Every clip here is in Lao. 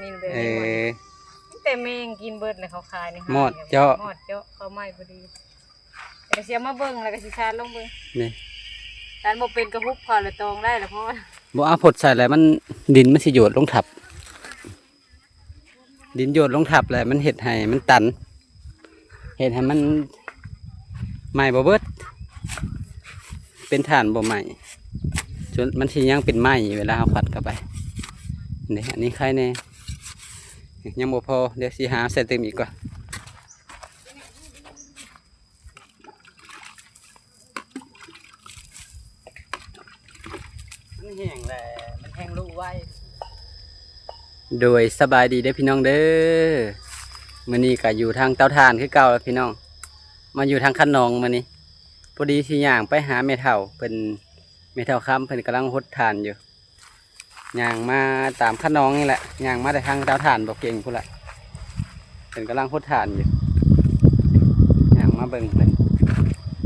ນີ້ແບບນີ້ ເອີ ແຕ່ແມງກິນເບິດແລ້ວ ເຂົາຂາຍນີ້ ມອດເຈາະ ມອດເຈາະ ເຂົາໃໝ່ພໍດີ ແລ້ວກໍຊິເອົາມາເບິ່ງ ແລ້ວກໍຊິຊານລົງເບິ່ງ ນີ້ ຊານບໍ່ເປັນກໍຫຸບເຂົາ ແລ້ວຕອງໄດ້ລະພໍ ບໍ່ເອົາພົດໃສ່ແລ້ວ ມັນ ດິນມັນຊິໂຍດລົງທັບ ດິນໂຍດລົງທັບແລ້ວ ມັນເຮັດໃຫ້ມັນຕັນ ເຮັດໃຫ້ມັນໄໝ້ບໍ່ເບິດ ເປັນຖ່ານບໍ່ໄໝ້ ສ່ວນມັນຊິຍັງເປັນໄມ້ເວລາເຮົາຄວັດເຂົ້າໄປ ນີ້ ອັນນີ້ໄຄແດ່ ຍັງບໍ່ພໍ ດຽວຊິຫາໃສ່ຕື່ມອີກກ່ອນ. ມັນແຫ້ງແຫຼະ ມັນແຫ້ງລຸໄວ. ໂດຍ ສະບາຍດີເດີພີ່ນ້ອງເດີ ມື້ນີ້ກໍຢູ່ທາງເຕົາຖ່ານຄືເກົ່າແຫຼະພີ່ນ້ອງ ມາຢູ່ທາງຄັນນອງມື້ນີ້ ພໍດີຊິຍ່າງໄປຫາແມ່ເຖົ້າເພິ່ນ ແມ່ເຖົ້າຄຳເພິ່ນກຳລັງຫົດຖ່ານຢູ່. ຍ່າງມາຕາມຄັນນອງນີ້ແຫຼະ ຍ່າງມາແຕ່ທາງເຕົາຖ່ານບໍ່ເກັ່ງພຸ້ນແຫຼະ ເພິ່ນກຳລັງຫົດຖ່ານຢູ່ ຍ່າງມາເບິ່ງເພິ່ນ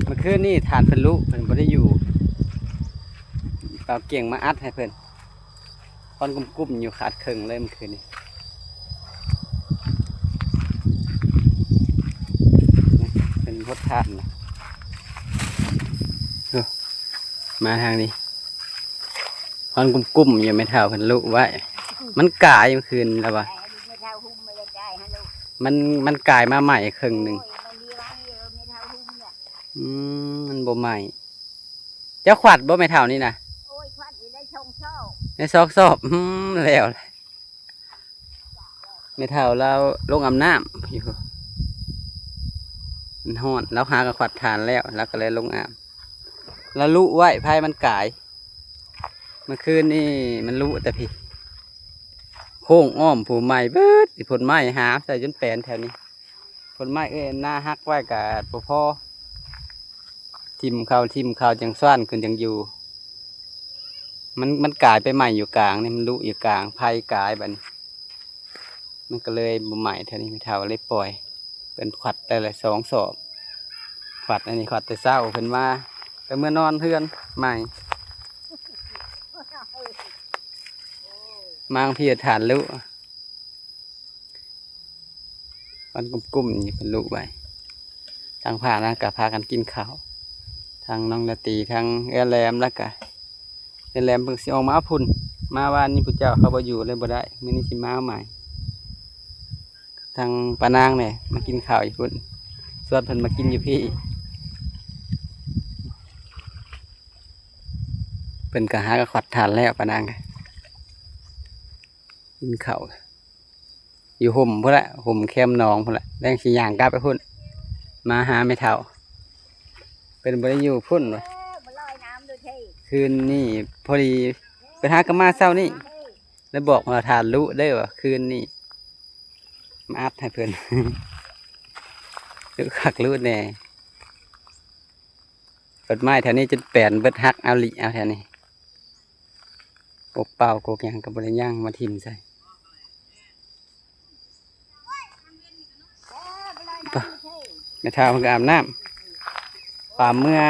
ເມື່ອຄືນນີ້ຖ່ານເພິ່ນລຸ ເພິ່ນບໍ່ໄດ້ຢູ່ ເອົາເກັ່ງມາອັດໃຫ້ເພິ່ນ ຄວັນກຸ້ມໆຢູ່ຂາດເຄິ່ງເລີຍເມື່ອຄືນນີ້ ເພິ່ນຫົດຖ່ານນະ ໂອ້ ມາທາງນີ້ ຄວັນກຸ້ມໆຢູ່ ແມ່ເຖົ້າເພິ່ນລຸໄວ້ ມັນກາຍເມື່ອຄືນລະວ່າ ມັນ ມັນກາຍມາໃໝ່ເຄິ່ງໜຶ່ງ ອືມ ມັນບໍ່ໄໝ້ ເຈົ້າຂວັດບໍ່ແມ່ເຖົ້ານີ້ນະ? ໂອ້ຍ ຂວັດຢູ່ໄດ້ສອງຊອກ ໄດ້ສອງຊອກ ອືມ ແລ້ວ ແມ່ເຖົ້າລາວລົງອາບນ້ຳຢູ່ ມັນຮ້ອນ ລາວຫາກໍຂວັດຖ່ານແລ້ວ ລາວກໍເລີຍລົງອາບ ລາວລຸໄວ້ ໄຟມັນກາຍ ເມື່ອຄືນນີ້ມັນລຸແຕ່ພີ້ ໂຄ້ງອ້ອມພູໄໝ້ເບິດ ພົນໄມ້ຫາໃສ່ຈົນແປນແຖວນີ້ ພົນໄມ້ເອີຍ ໜ້າຫັກໄວ້ກໍບໍ່ພໍ ຖິ້ມເຂົາ ຖິ້ມເຂົາຈັ່ງຊວນຂຶ້ນຈັ່ງຢູ່ ມັນ ມັນກາຍໄປໄໝ້ຢູ່ກາງນີ້ ມັນລຸຢູ່ກາງ ໄຟກາຍບັດນີ້ ມັນກໍເລີຍບໍ່ໄໝ້ເທື່ອນີ້ ແມ່ເຖົ້າເລີຍປ່ອຍ ເພິ່ນຂວັດໄດ້ລະສອງສອບ ຂວັດອັນນີ້ຂວັດແຕ່ເຊົ້າ ເພິ່ນມາ ກໍເມືອນອນເຮືອນໃໝ່ ມາພີ້ຖ່ານລຸ ຄວັນກຸ້ມໆນີ້ເພິ່ນລຸໄວ້ ທາງພານະກໍພາກັນກິນເຂົ້າ ທັງນ້ອງລາຕີ ທັງເອື້ອຍແຫຼມ ແລ້ວກະເອື້ອຍແຫຼມເພິ່ນຊິອອກມາເອົາພຸ້ນ ມາວານນີ້ຜູ້ເຈົ້າເຂົາບໍ່ຢູ່ເລີຍບໍ່ໄດ້ ມື້ນີ້ຊິມາເອົາໃໝ່ ທາງປ້ານາງແດ່ມາກິນເຂົ້າຢູ່ພຸ້ນ ຊວນເພິ່ນມາກິນຢູ່ພີ້ ເພິ່ນກໍຫາກໍຂວັດຖ່ານແລ້ວ ປ້ານາງ ກິນເຂົ້າຢູ່ຮົ່ມພຸ້ນແຫຼະ ຮົ່ມແຄມໜອງພຸ້ນແຫຼະ ແລ້ວຊິຍ່າງກັບໄປພຸ້ນ ມາຫາແມ່ເຖົ້າ ເພິ່ນບໍ່ໄດ້ຢູ່ພຸ້ນວ່າ ຄືນນີ້ພໍດີ ເພິ່ນຫາກໍມາເຊົ້ານີ້ ແລ້ວບອກວ່າ ທ່ານລຸເດີວ່າ ຄືນນີ້ມາອັດໃຫ້ເພິ່ນ ລຸຄັກລຸແນ່ ຕົ້ນໄມ້ແຖວນີ້ຈົນແປນເບິດ ຫັກເອົາລິເອົາແຖວນີ້ ກົກເປົ່າກົກຫຍັງກໍບໍ່ໄດ້ຍ່າງມາຖິ້ມໃສ່ ປະ ແມ່ເຖົ້າເພິ່ນກໍອາບນ້ຳ ປາເມືອ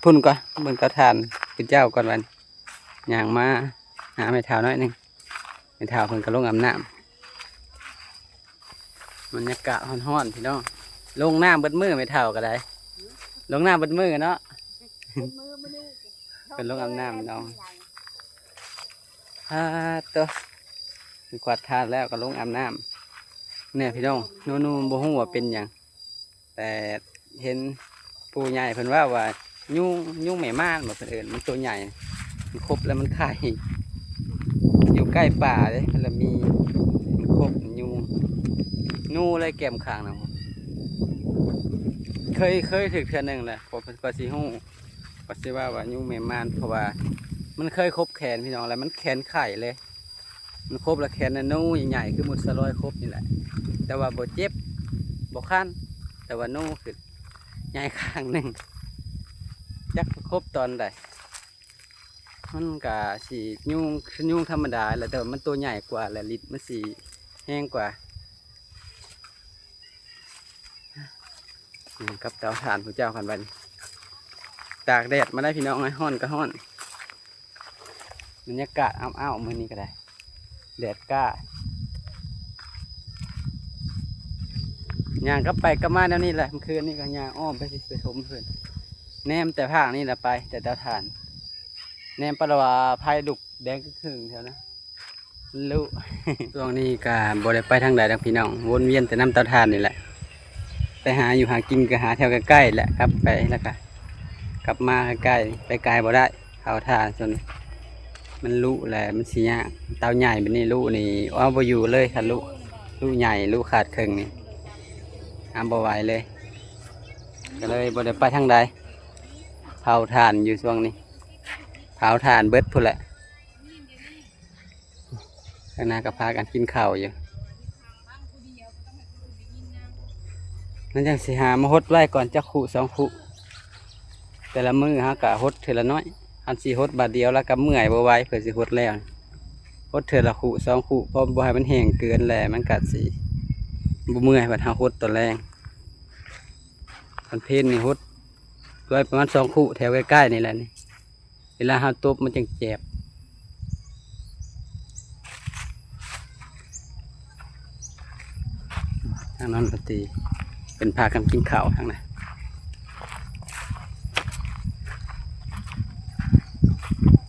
ພຸ້ນກ່ອນ ເບິ່ງເຕົາຖ່ານຄືເຈົ້າກ່ອນ ບາດນີ້ຍ່າງມາຫາແມ່ເຖົ້າໜ້ອຍໜຶ່ງ ແມ່ເຖົ້າເພິ່ນກໍລົງອາບນ້ຳ ບັນຍາກາດຮ້ອນໆ ພີ່ນ້ອງ ລົງນ້ຳເບິດມື້ແມ່ເຖົ້າກໍໄດ້ ລົງນ້ຳເບິດມື້ເນາະ ເພິ່ນລົງອາບນ້ຳພີ່ນ້ອງ ອາໂຕ ເພິ່ນຂວັດທາດແລ້ວກໍລົງອາບນ້ຳ ແນ່ພີ່ນ້ອງ ໜູໆ ບໍ່ຮູ້ວ່າເປັນຫຍັງ ແຕ່ເຫັນຜູ້ໃຫຍ່ເພິ່ນເວົ້າວ່າ ຍຸງ ຍຸງແມ່ມ່ານບໍ ເພິ່ນເອີ້ນ ມັນໂຕໃຫຍ່ ມັນຄົບແລ້ວມັນໄຂ່ ຢູ່ໃກ້ປ່າເດ້ ມັນລະມີ ມັນຄົບ ມັນຍຸງ ໜູເລີຍແກ້ມຂ້າງນຳ ເຄີຍ ເຄີຍຖືກເທື່ອໜຶ່ງແຫຼະ ກວ່າ ກວ່າຊິຮູ້ ກໍຊິວ່າວ່າຍຸງແມ່ມ່ານ ເພາະວ່າມັນເຄີຍຄົບແຂນພີ່ນ້ອງ ແລ້ວມັນແຂນໄຂ່ເລີຍ ມັນຄົບແລ້ວແຂນໜູໃຫຍ່ໆ ຄືໝູສະລອຍຄົບນີ້ແຫຼະ ແຕ່ວ່າບໍ່ເຈັບ ບໍ່ຄັນ ແຕ່ວ່າໜູຂຶ້ນໃຫຍ່ຂ້າງໜຶ່ງ ຈັກຄົບຕອນໃດ ມັນກະຊິຍຸງ ຍຸງທຳມະດາແຫຼະ ແຕ່ວ່າມັນໂຕໃຫຍ່ກວ່າ ແລະລິດມັນຊິແຮງກວ່າ ກັບເຕົາຖ່ານຜູ້ເຈົ້າຄັນບັດນີ້ ຕາກແດດມາໄດ້ພີ່ນ້ອງເອີຍ ຮ້ອນກໍຮ້ອນ ບັນຍາກາດອ້າວໆ ມື້ນີ້ກໍໄດ້ ແດດກ້າ ຍ່າງກັບໄປກັບມາແນວນີ້ແຫຼະ. ມື້ຄືນນີ້ກໍຍ່າງອ້ອມໄປຊິ ໄປຖົມເພິ່ນ ແນມແຕ່ພາກນີ້ລະໄປ ແຕ່ເຕົາຖ່ານ ແນມໄປລະວ່າໄຟລຸກແດງຄຶ່ງແຖວນັ້ນ ມັນລຸ. ຊ່ວງນີ້ກໍບໍ່ໄດ້ໄປທາງໃດດອກພີ່ນ້ອງ ວົນວຽນແຕ່ນຳເຕົາຖ່ານນີ້ແຫຼະ ໄປຫາຢູ່ຫາກິນກໍຫາແຖວໃກ້ໆແຫຼະ ກັບໄປແລ້ວກໍກັບມາໃກ້ໆ ໄປໄກບໍ່ໄດ້. ເຕົາຖ່ານສ່ວນມັນລຸແຫຼະ ມັນຊິຍາກ ເຕົາໃຫຍ່ແບບນີ້ລຸນີ້ເອົາບໍ່ຢູ່ເລີຍ ຄັນລຸ ລຸໃຫຍ່ ລຸຂາດເຄິ່ງນີ້ເອົາບໍ່ໄຫວເລີຍ ກໍເລີຍບໍ່ໄດ້ໄປທາງໃດ ເຜົາຖ່ານຢູ່ຊ່ວງນີ້ ເຜົາຖ່ານເບິດພຸ້ນແຫຼະ. ຂ້າງໜ້າກໍພາກັນກິນເຂົ້າຢູ່ ມັນຈັ່ງຊິຫາມາຫົດໄວ້ກ່ອນ ຈັກຄຸສອງຄຸ ແຕ່ລະມື້ເຮົາກໍຫົດເທື່ອລະໜ້ອຍ ຄັນຊິຫົດບາດດຽວລະກໍເມື່ອຍບໍ່ໄຫວ ເພື່ອຊິຫົດແລ້ວ ຫົດເທື່ອລະຄຸສອງຄຸ ເພາະບໍ່ໃຫ້ມັນແຫ້ງເກີນ ແລ້ວມັນກໍຊິບໍ່ເມື່ອຍ ບັດເຮົາຫົດຕອນແລງ. ຕອນເພນນີ້ຫົດໄວ້ປະມານສອງຄຸ ແຖວໃກ້ໆນີ້ແຫຼະນີ້ ເວລາເຮົາຕົບມັນຈັ່ງແຈບ. ທາງນັ້ນລະຕິ ເພິ່ນພາກັນກິນເຂົ້າທາງນັ້ນ.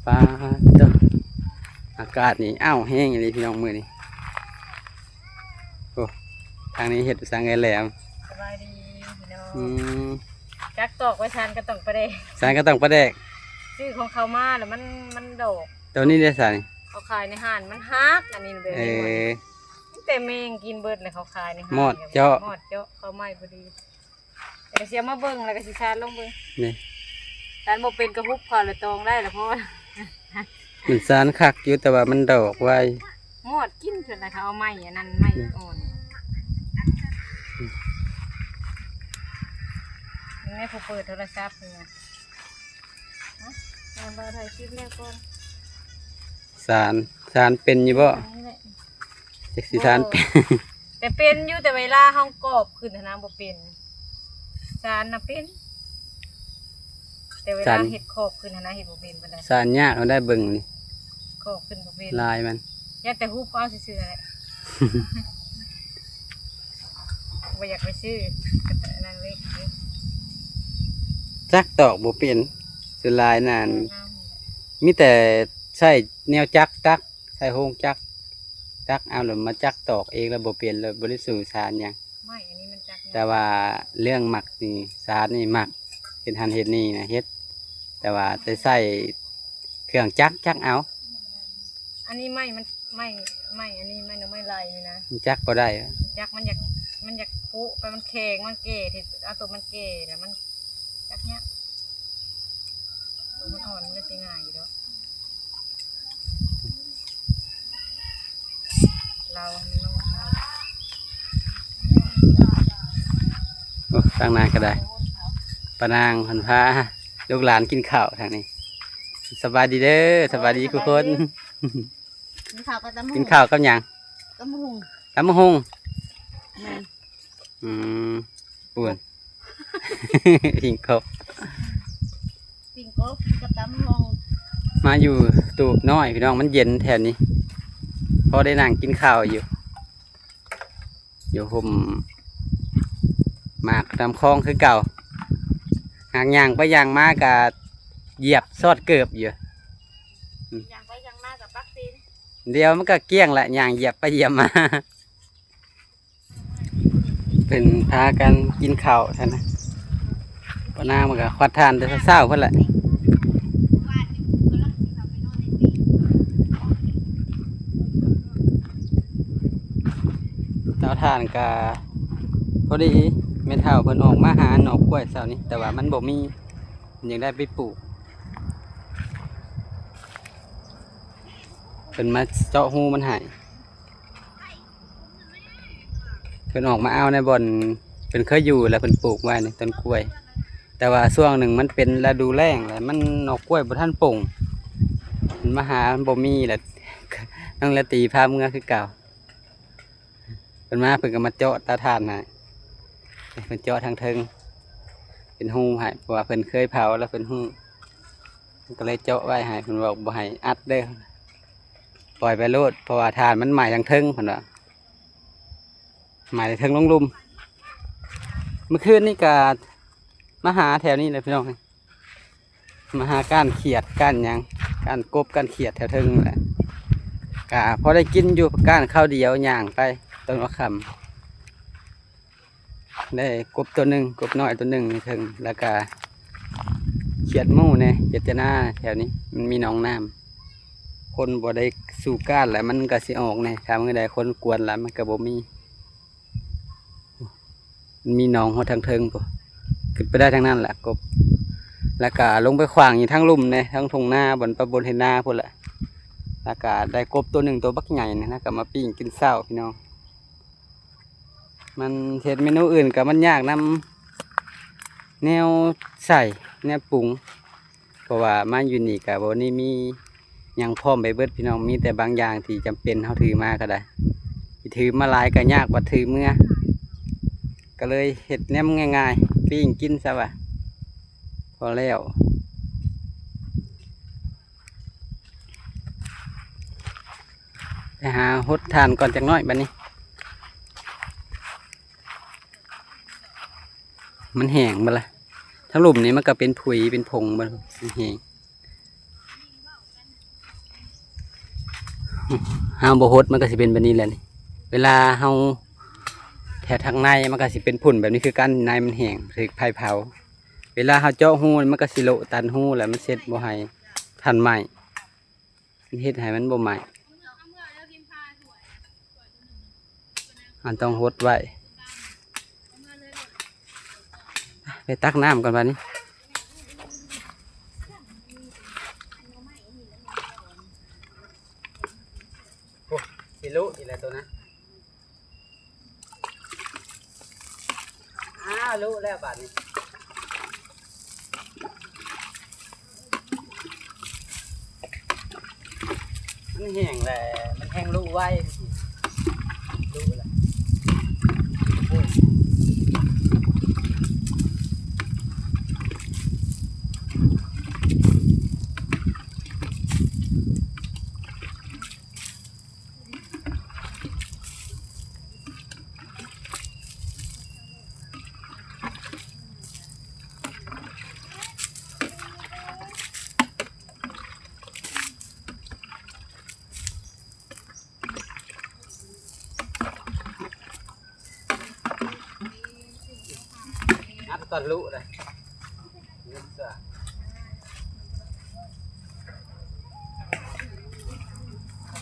ປາດໂທ້ ອາກາດນີ້ອ້າວແຮງອີ່ຫຼີພີ່ນ້ອງມື້ນີ້. ໂອ້ ທາງນີ້ເຮັດສັງເອີຍແຫຼມ. ສະບາຍດີພີ່ນ້ອງ. ອືມ ຈັກຕອກໄວ້ຊານກະຕ້ອງປາແດກ ຊານກະຕ້ອງປາແດກ. ຊື້ຂອງເຂົາມາແລ້ວມັນ ມັນດອກ. ໂຕນີ້ເດ້ຊານ? ເຂົາຂາຍໃນຮ້ານມັນຫັກ ອັນນີ້ແບບ ເອີ ນີ້ ມັນແຕ່ແມງກິນເບິດແລ້ວ ເຂົາຂາຍໃນຮ້ານ ມອດເຈາະ ມອດເຈາະ ເຂົາໃໝ່ພໍດີ. ແລ້ວກໍຊິເອົາມາເບິ່ງ ແລ້ວກໍຊິຊານລອງເບິ່ງ. ນີ້ ຊານບໍ່ເປັນກໍຫຸບເຂົ້າແລ້ວຕອງໄດ້ລະພໍ. ມັນຊານຄັກຢູ່ ແຕ່ວ່າມັນດອກໄວ. ມອດກິນ ສ່ວນຫຼາຍເຂົາເອົາໄມ້ອັນນັ້ນ ໄມ້ອ່ອນ. ນີ້ ຜູ້ເປີດໂທລະສັບນີ້ນະ. ເອົາ ເອົາຖ່າຍຄລິບແລ້ວກ່ອນ. ສານ ສານເປັນຢູ່ບໍ່? ນີ້ແຫຼະ ຈັກຊິສານເປັນ. ແຕ່ເປັນຢູ່ ແຕ່ເວລາເຮົາກອບຂຶ້ນຫັ້ນນະບໍ່ເປັນ. ສານນະເປັນ ແຕ່ເວລາສານ ເຮັດຂອບຂຶ້ນຫັ້ນນະ ເຮັດບໍ່ເປັນປານໃດ. ສານຍາກ ເຮົາໄດ້ເບິ່ງນີ້ ຂອບຂຶ້ນບໍ່ເປັນ ລາຍມັນ. ຢ້ານແຕ່ຫຸບເອົາຊື່ໆແຫຼະ. ບໍ່ຢາກໄປຊື້ ອັນນັ້ນເລີຍ. ຈັກຕອກບໍ່ເປັນ ສ່ວນຫຼາຍນັ້ນ ມີແຕ່ໃຊ້ແນວຈັກຕັກ ໃຊ້ໂຮງຈັກ ຕັກເອົາ ແລ້ວມາຈັກຕອກເອງ ແລ້ວບໍ່ເປັນ ແລ້ວບໍ່ໄດ້ສູ້ສານຫຍັງ. ໄມ້ອັນນີ້ມັນຈັກຍາກ ແຕ່ວ່າເລື່ອງໝັກນີ້ ສານນີ້ໝັກ ເຮັດຫັ້ນເຮັດນີ້ນະເຮັດ ແຕ່ວ່າໄດ້ໃຊ້ເຄື່ອງຈັກ ຈັກເອົາ. ອັນນີ້ໄມ້ມັນ ໄມ້ ໄມ້ອັນນີ້ ໄມ້ໜໍ່ໄມ້ໄລ່ນີ້ນະ ມັນຈັກບໍ່ໄດ້. ຈັກມັນຢາກ ມັນຢາກໂຄະໄປ ມັນແຂງ ມັນແກ່ ທີ່ເອົາຕົວມັນແກ່ນະ ມັນຈັກຍາກ. ຕົວມັນອ່ອນມັນກໍຊິງ່າຍຢູ່ດອກ. ລາວ ໂອ້ ທາງນັ້ນກໍໄດ້ ປ້ານາງເພິ່ນພາລູກຫຼານກິນເຂົ້າທາງນີ້. ສະບາຍດີເດີ ສະບາຍດີທຸກຄົນ. ກິນເຂົ້າກັບຕຳບັກຫຸ່ງ ກິນເຂົ້າກັບຫຍັງ? ຕຳບັກຫຸ່ງ ຕຳບັກຫຸ່ງ. ແມ່ນ. ອືມ ປຸ້ນ ປີ້ງກົບ ປີ້ງກົບກັບຕຳບັກຫຸ່ງ. ມາຢູ່ຕູບນ້ອຍພີ່ນ້ອງ ມັນເຢັນແຖວນີ້ ພໍໄດ້ນັ່ງກິນເຂົ້າຢູ່ ຢູ່ຮົ່ມໝາກຕາມຄອງຄືເກົ່າ. ຫາກຍ່າງໄປຍ່າງມາກະຢຽບຊອດເກີບຢູ່. ອືມ ຍ່າງໄປຍ່າງມາກະປັກຕີນ ດຽວມັນກະກ້ຽງແຫຼະ ຍ່າງຢຽບໄປຢຽບມາ. ເພິ່ນພາກັນກິນເຂົ້າຊັ້ນນະ. ປ້ານາງມັນກໍຄວັດຖ່ານແຕ່ເຊົ້າໆພຸ້ນແຫຼະ. ເຕົາຖ່ານກໍພໍດີ ແມ່ເຖົ້າເພິ່ນອອກມາຫາໜໍ່ກ້ວຍເຊົ້ານີ້ ແຕ່ວ່າມັນບໍ່ມີ ເພິ່ນຢາກໄດ້ໄປປູກ ເພິ່ນມາເຈາະຮູມັນໃຫ້. ເພິ່ນອອກມາເອົາໃນບ່ອນເພິ່ນເຄີຍຢູ່ ແລ້ວເພິ່ນປູກໄວ້ໃນຕົ້ນກ້ວຍ ແຕ່ວ່າຊ່ວງໜຶ່ງມັນເປັນລະດູແລ້ງ ແລ້ວມັນໜໍ່ກ້ວຍບໍ່ທັນປົ່ງ ເພິ່ນມາຫາມັນບໍ່ມີ ແລ້ວນ້ອງລາຕີພາເມືອຄືເກົ່າ. ເພິ່ນມາເພິ່ນກໍມາເຈາະຕາຖ່ານໃຫ້ ເພິ່ນເຈາະທາງເທິງເປັນຮູໃຫ້ ເພາະວ່າເພິ່ນເຄີຍເຜົາແລ້ວເພິ່ນຮູ້ ເພິ່ນກໍເລີຍເຈາະໄວ້ໃຫ້ ເພິ່ນບອກບໍ່ໃຫ້ອັດເດີ. ປ່ອຍໄປໂລດ ເພາະວ່າຖ່ານມັນໄໝ້ທາງເທິງ ເພິ່ນວ່າ ໄໝ້ເທິງລົງລຸ່ມ. ມື້ຄືນນີ້ກະມາຫາແຖວນີ້ແຫຼະພີ່ນ້ອງ ມາຫາກ້ານຂຽດ ກ້ານຫຍັງ ກ້ານກົບ ກ້ານຂຽດແຖວເທິງນີ້ແຫຼະ. ກະພໍໄດ້ກິນຢູ່ ກ້ານຄາວດຽວ ຍ່າງໄປຕອນຫົວຄ່ຳ ໄດ້ກົບໂຕໜຶ່ງ ກົບນ້ອຍໂຕໜຶ່ງຢູ່ເທິງ ແລ້ວກະຂຽດໝູ່ແດ່ ຂຽດຈະນາ ແຖວນີ້ມັນມີໜອງນ້ຳ ຄົນບໍ່ໄດ້ສູ້ກ້ານແລ້ວ ມັນກະຊິອອກແດ່ ຖ້າມື້ໃດຄົນກວນແລ້ວ ມັນກະບໍ່ມີ. ມັນມີໜອງຮອດທາງເທິງພຸ້ນ ຂຶ້ນໄປໄດ້ທາງນັ້ນແຫຼະກົບ. ແລ້ວກະລົງໄປຂວາງຢູ່ທາງລຸ່ມແດ່ ທາງທົ່ງນາ ບ່ອນປະບົນເຮັດນາພຸ້ນແຫຼະ. ແລ້ວກະໄດ້ກົບໂຕໜຶ່ງ ໂຕບັກໃຫຍ່ນະ ແລ້ວກະມາປີ້ງກິນເຊົ້າພີ່ນ້ອງ. ມັນເຮັດເມນູອື່ນກະມັນຍາກນຳແນວໃສ່ ແນວປຸງ ເພາະວ່າມາຢູ່ນີ້ກະບໍ່ໄດ້ມີຫຍັງພ້ອມໄປເບິດພີ່ນ້ອງ ມີແຕ່ບາງຢ່າງທີ່ຈຳເປັນເຮົາຖືມາກະໄດ້ ຖືມາຫຼາຍກະຍາກ ບັດຖືເມືອ ກະເລີຍເຮັດແນວມັນງ່າຍໆ ປີ້ງກິນຊະວ່າ ພໍແລ້ວ. ໄປຫາຫົດຖ່ານກ່ອນຈັກໜ້ອຍບັດນີ້ ມັນແຫ້ງເບິດລະ. ທາງລຸ່ມນີ້ມັນກະເປັນຜຸຍເປັນຜົງເບິດ ມັນແຫ້ງ. ເຮົາບໍ່ຫົດມັນກະຊິເປັນແບບນີ້ແຫຼະນີ້ ເວລາເຮົາແຖວທາງໃນມັນກະຊິເປັນຝຸ່ນແບບນີ້ຄືກັນ ໃນມັນແຫ້ງ ຖືກໄຟເຜົາ. ເວລາເຮົາເຈາະຮູມັນກະຊິໂລະຕັນຮູ ແລ້ວມັນເຊັດບໍ່ໃຫ້ຖ່ານໄໝ້ ມັນເຮັດໃຫ້ມັນບໍ່ໄໝ້. ເຮົາຕ້ອງຫົດໄວ້ ໄປຕັກນ້ຳກ່ອນບາດນີ້. ໂອ້ ຊິລຸອີກແລ້ວໂຕນະ. ອ້າວ ລຸແລ້ວບາດນີ້ ມັນແຫ້ງແຫຼະ ມັນແຫ້ງລຸໄວ ລຸແລ້ວ. ອັດຕະລຸເດ້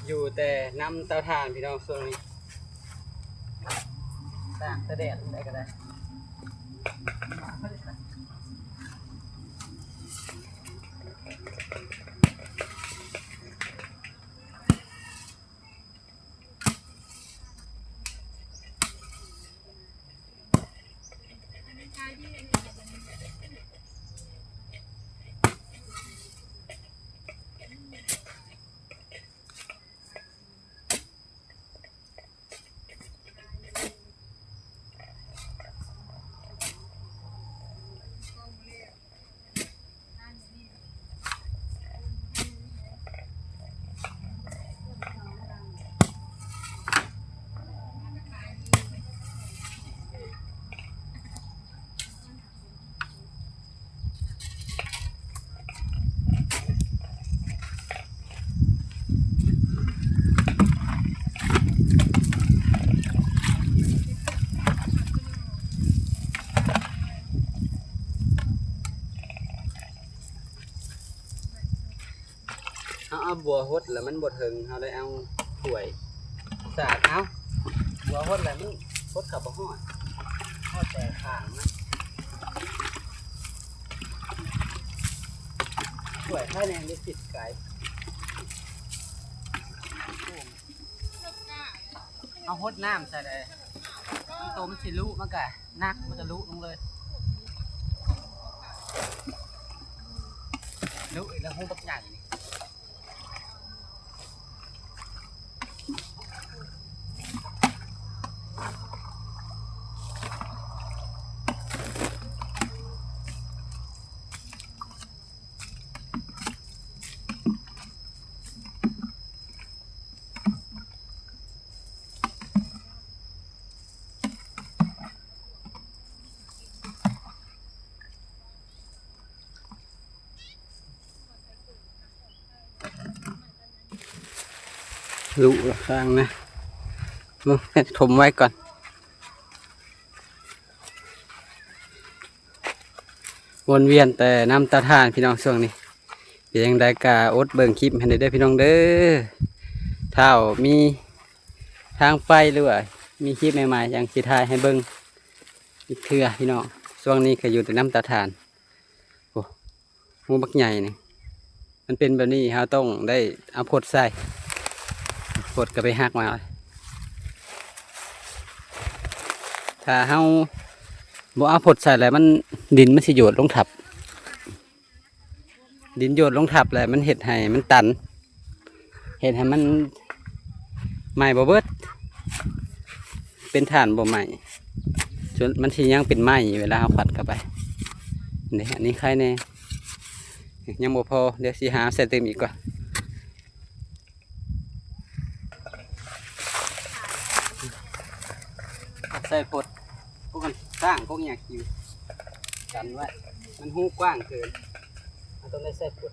ຢູ່ແຕ່ນຳເຕົາຖ່ານພີ່ນ້ອງ ຊ່ວງນີ້ ຕາກແຕ່ແດດໄດ້ກະໄດ້. ເຮົາເອົາບົວຫົດແລ້ວມັນບໍ່ເຖິງ ເຮົາໄດ້ເອົາຖ້ວຍສາດເອົາ. ບົວຫົດແລ້ວມັນຫົດເຂົ້າບໍ່ຮອດ ຮອດແຕ່ຂ້າງມັນ. ຖ້ວຍໃຜແດ່ໄດ້ຕິດໄກ. ເຮົາຫົດນ້ຳໃສ່ໄດ້ ໂຕມັນຊິລຸ ມັນກະໜັກ ມັນກະລຸລົງເລີຍ. ລຸອີກແລ້ວ ຮູບັກໃຫຍ່ນີ້. ເ ລຸລະຂ້າງນະ ເບິ່ງ ຖົມໄວ້ກ່ອນ. ວົນວຽນແຕ່ນຳເຕົາຖ່ານພີ່ນ້ອງຊ່ວງນີ້. ເປັນຈັ່ງໃດກະອົດເບິ່ງຄລິບໃຫ້ແດ່ເດີພີ່ນ້ອງເດີ. ຖ້າມີທາງໄປ ຫຼືວ່າມີຄລິບໃໝ່ໆ ຈັ່ງຊິຖ່າຍໃຫ້ເບິ່ງອີກເທື່ອພີ່ນ້ອງ. ຊ່ວງນີ້ກະຢູ່ແຕ່ນຳເຕົາຖ່ານ. ໂອ້ ຮູບັກໃຫຍ່ນີ້ ມັນເປັນແບບນີ້ ເຮົາຕ້ອງໄດ້ເອົາພົດໃສ່. ພົດກະໄປຫັກມາ. ຖ້າເຮົາບໍ່ເອົາພົດໃສ່ແລ້ວ ມັນ ດິນມັນຊິໂຍດລົງທັບ. ດິນໂຍດລົງທັບແລ້ວ ມັນເຮັດໃຫ້ມັນຕັນ. ເຮັດໃຫ້ມັນໄໝ້ບໍ່ເບິດ ເປັນຖ່ານບໍ່ໄໝ້. ສ່ວນມັນຊິຍັງເປັນໄມ້ຢູ່ ເວລາເຮົາຄວັນເຂົ້າໄປ. ນີ້ ອັນນີ້ໄຄແດ່ ຍັງບໍ່ພໍ. ດຽວຊິຫາໃສ່ຕື່ມອີກກ່ອນ. ໃສ່ພົດ ພວກມັນສ້າງ ພວກຫຍັງຢູ່ກັນໄວ້. ມັນຮູກວ້າງເກີນ ເຮົາຕ້ອງໄດ້ໃສ່ພົດ.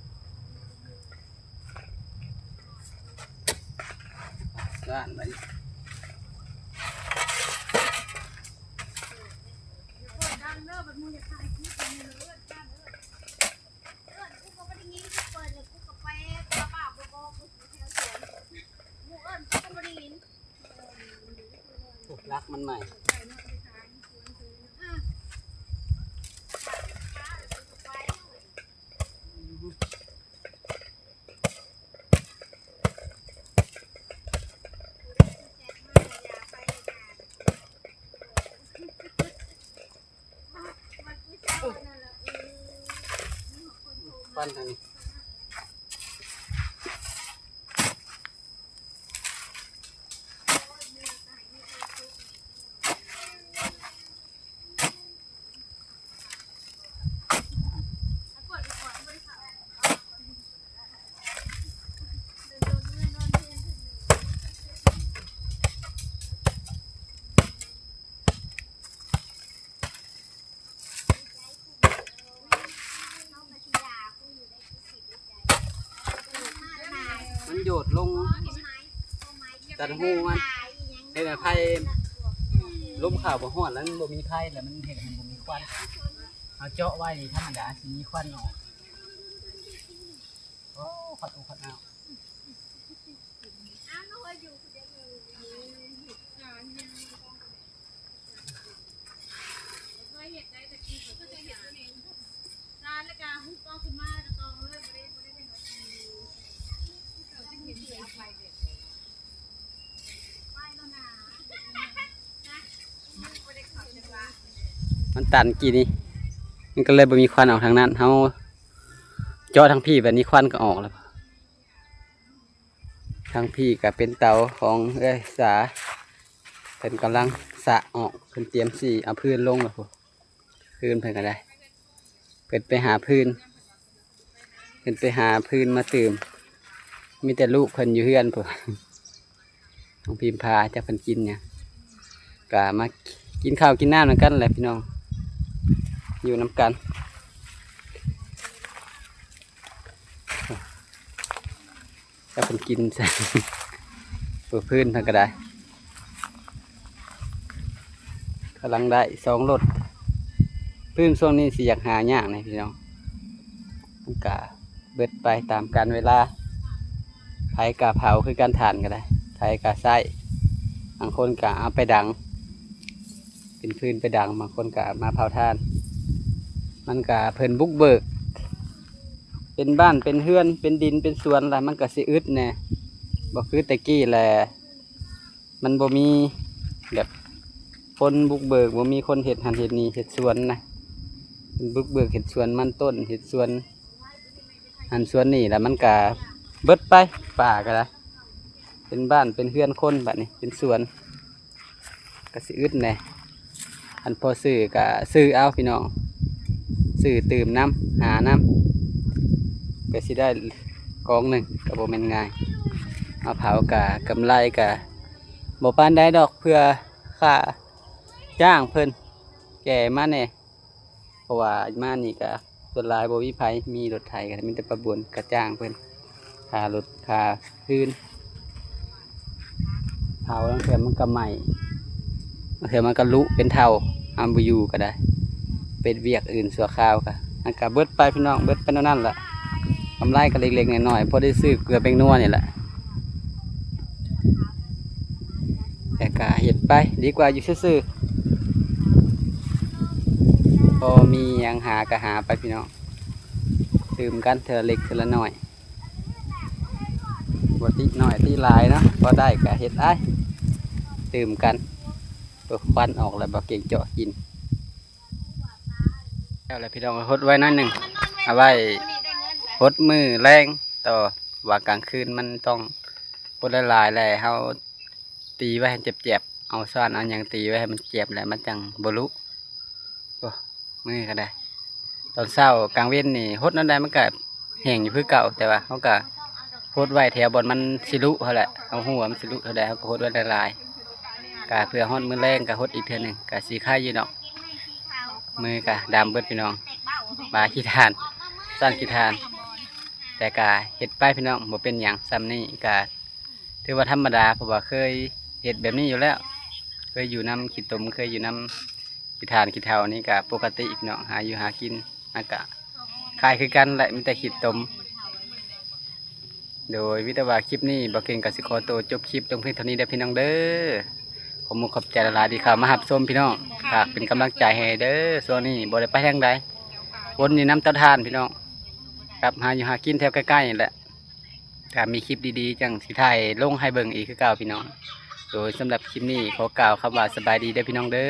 ດ້ານໄປ. ໂອ້ ລັກມັນໃໝ່. ມັນໂຍດລົງ ຕັດຮູມັນ ເຮັດໃຫ້ໄຟ ລົມເຂົ້າບໍ່ຮອດ ແລ້ວມັນບໍ່ມີໄຟ ແລ້ວມັນເຮັດໃຫ້ມັນບໍ່ມີຄວັນ. ເຮົາເຈາະໄວ້ນີ້ທຳມະດາຊິມີຄວັນອອກ. ໂອ້ ຄັດອົກຄັດອ້າວ. ມັນຕັນກີ້ນີ້ ມັນກະເລີຍບໍ່ມີຄວັນອອກທາງນັ້ນ. ເຮົາເຈາະທາງພີ້ ບາດນີ້ຄວັນກະອອກແລ້ວ. ທາງພີ້ກະເປັນເຕົາຂອງເອື້ອຍສາ ເພິ່ນກຳລັງສະອອກ ເພິ່ນຕຽມຊິເອົາຟືນລົງແລ້ວພຸ້ນ. ຟືນເພິ່ນກະໄດ້ ເພິ່ນໄປຫາຟືນ ເພິ່ນໄປຫາຟືນມາຕື່ມ. ມີແຕ່ລູກເພິ່ນຢູ່ເຮືອນພຸ້ນ. ນ້ອງພິມພາ ຈັກເພິ່ນກິນຫຍັງ ກະມາກິນເຂົ້າກິນນ້ຳນຳກັນແຫຼະພີ່ນ້ອງ ຢູ່ນຳກັນ. ຈັກເພິ່ນກິນໃສ່ ເພິ່ນ ຟືນເພິ່ນກະໄດ້ ກຳລັງໄດ້ສອງລົດ. ຟືນຊ່ວງນີ້ຊິຢາກຫາຍາກແດ່ພີ່ນ້ອງ ມັນກະ ເບິດໄປຕາມການເວລາ. ໃຜກະເຜົາຄືກັນ ຖ່ານກະໄດ້ ໃຜກະໃຊ້ ບາງຄົນກະເອົາໄປດັງ ເປັນຟືນໄປດັງ ບາງຄົນກະມາເຜົາຖ່ານ. ມັນກະເພິ່ນບຸກເບີກ ເປັນບ້ານເປັນເຮືອນ ເປັນດິນເປັນສວນລະ ມັນກະຊິອຶດແດ່ ບໍ່ຄືແຕ່ກີ້ແຫຼະ. ມັນບໍ່ມີແບບຄົນບຸກເບີກ ບໍ່ມີຄົນເຮັດຫັ້ນເຮັດນີ້ ເຮັດສວນນະ ເປັນບຸກເບີກເຮັດສວນມັນຕົ້ນ ເຮັດສວນຫັ້ນສວນນີ້ ລະມັນກະເບິດໄປ ປ່າກະໄດ້ ເປັນບ້ານເປັນເຮືອນຄົນ ບາດນີ້ເປັນສວນ ກະຊິອຶດແດ່. ຄັນພໍຊື້ກະຊື້ເອົາພີ່ນ້ອງ ຊື້ຕື່ມນຳ ຫານຳ ກະຊິໄດ້ກອງໜຶ່ງ ກະບໍ່ແມ່ນງ່າຍ. ມາເຜົາກະກຳໄລກະບໍ່ປານໃດດອກ ເພື່ອຄ່າຈ້າງເພິ່ນແກ່ມາແດ່ ເພາະວ່າມານີ້ກະສ່ວນຫຼາຍບໍ່ມີໃຜມີລົດໄຖ ກະມີແຕ່ປ້າບຸນ ກະຈ້າງເພິ່ນຄ່າລົດຄ່າຟືນ. ເຖົ້າລາງເທື່ອມັນກໍໄໝ້ ລາງເທື່ອມັນກໍລຸເປັນເຖົ້າ ເຮົາບໍ່ຢູ່ກໍໄດ້ ເຮັດວຽກອື່ນຊົ່ວຄາວກໍ ມັນກໍເບິດໄປພີ່ນ້ອງ ເບິດໄປແນວນັ້ນລະ ກຳໄລກໍເລັກໆນ້ອຍໆ ພໍໄດ້ຊື້ເກືອແປ້ງນົວນີ້ແຫຼະ ແຕ່ກໍເຮັດໄປ ດີກວ່າຢູ່ຊື່ໆ ພໍມີຫຍັງຫາກໍຫາໄປພີ່ນ້ອງ ຕື່ມກັນເທື່ອເລັກເທື່ອລະນ້ອຍ ບໍ່ຕິໜ້ອຍຕິຫຼາຍເນາະ ພໍໄດ້ກໍເຮັດໄອ້ ຕື່ມກັນ. ໂອ້ ຄວັນອອກແລ້ວ ບໍ່ເກັ່ງເຈາະກິນ ແລ້ວແຫຼະພີ່ນ້ອງ ຫົດໄວ້ໜ້ອຍໜຶ່ງ ເອົາໄວ້ຫົດມື້ແລງຕໍ່ ວ່າກາງຄືນມັນຕ້ອງຫົດຫຼາຍໆ ແລ້ວເຮົາຕີໄວ້ໃຫ້ແຈບໆ ເອົາຊ້ອນເອົາຫຍັງຕີໄວ້ໃຫ້ມັນແຈບ ແລ້ວມັນຈັ່ງບໍ່ລຸ ໂອ້ ມື້ກໍໄດ້ ຕອນເຊົ້າກາງເວັນນີ້ຫົດແນວໃດມັນກໍແຫ້ງຢູ່ຄືເກົ່າ ແຕ່ວ່າເຮົາກໍຫົດໄວ້ແຖວບ່ອນມັນຊິລຸຫັ້ນແຫຼະ ເຮົາຮູ້ວ່າມັນຊິລຸເທົ່າໃດ ເຮົາກໍຫົດໄວ້ຫຼາຍໆ ກໍເພື່ອຮອດມື້ແລງກໍຫົດອີກເທື່ອໜຶ່ງ ກໍຊິໄຄຢູ່ດອກ ມືກໍດຳເບິດພີ່ນ້ອງ ບາຂີ້ທ່ານ ສ້ານຂີ້ທ່ານ ແຕ່ກໍເຮັດໄປພີ່ນ້ອງ ບໍ່ເປັນຫຍັງ ສ່ຳນີ້ກໍຖືວ່າທຳມະດາ ເພາະວ່າເຄີຍເຮັດແບບນີ້ຢູ່ແລ້ວ ເຄີຍຢູ່ນຳຂີ້ຕົມ ເຄີຍຢູ່ນຳ ຂີ້ທ່ານຂີ້ເຖົ້ານີ້ກະປົກກະຕິພີ່ນ້ອງ ຫາຢູ່ຫາກິນ ມັນກະຄ້າຍຄືກັນແຫຼະ ມີແຕ່ຂີ້ຕົມ. ໂດຍ ມີແຕ່ວ່າຄລິບນີ້ ບໍ່ເກັ່ງກໍຊິຂໍໂຕຈົບຄລິບລົງພຽງເທົ່ານີ້ເດີພີ່ນ້ອງເດີ ຂອບມຸກຂອບໃຈຫຼາຍໆ ທີ່ເຂົ້າມາຮັບຊົມພີ່ນ້ອງ ຝາກເປັນກຳລັງໃຈໃຫ້ເດີ ຊ່ວງນີ້ບໍ່ໄດ້ໄປທາງໃດ ວົນຢູ່ນຳເຕົາຖ່ານພີ່ນ້ອງ ກັບຫາຢູ່ຫາກິນແຖວໃກ້ໆນີ້ແຫຼະ. ຖ້າມີຄລິບດີໆ ຈັ່ງຊິຖ່າຍລົງໃຫ້ເບິ່ງອີກຄືເກົ່າພີ່ນ້ອງ. ໂດຍສຳລັບຄລິບນີ້ ຂໍກ່າວຄຳວ່າສະບາຍດີເດີພີ່ນ້ອງເດີ.